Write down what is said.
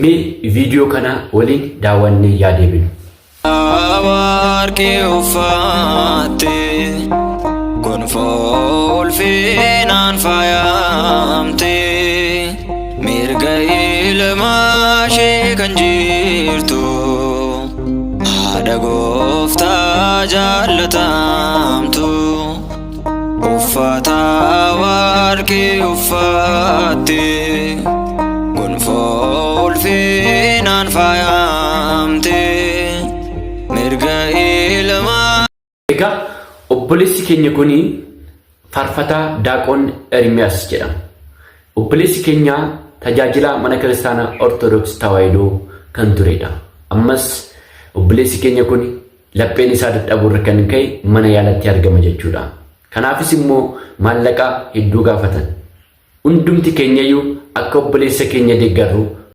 Mee viidiyoo kana waliin daawwannee yaa deebinu. Warqee uffatte gonfoo ulfinaan faayamte mirga ilmaa ishee kan jirtu haadha gooftaa jaallatamtu uffata warqee uffatte gonfoo ulfinaan faayamte mirga ilmaa. Egaa obboleessi keenya kun faarfataa Daaqoon Ermiyaas jedhama. Obboleessi keenya tajaajilaa mana kiristaanaa Ortodoksii Tawaahidoo kan turedha. Ammas obboleessi keenya kun lapheen isaa dadhabuurra kan ka'e mana yaalatti argama jechuudha. Kanaafis immoo maallaqa hedduu gaafatan. Hundumti keenyayyuu akka obboleessa keenya deeggarru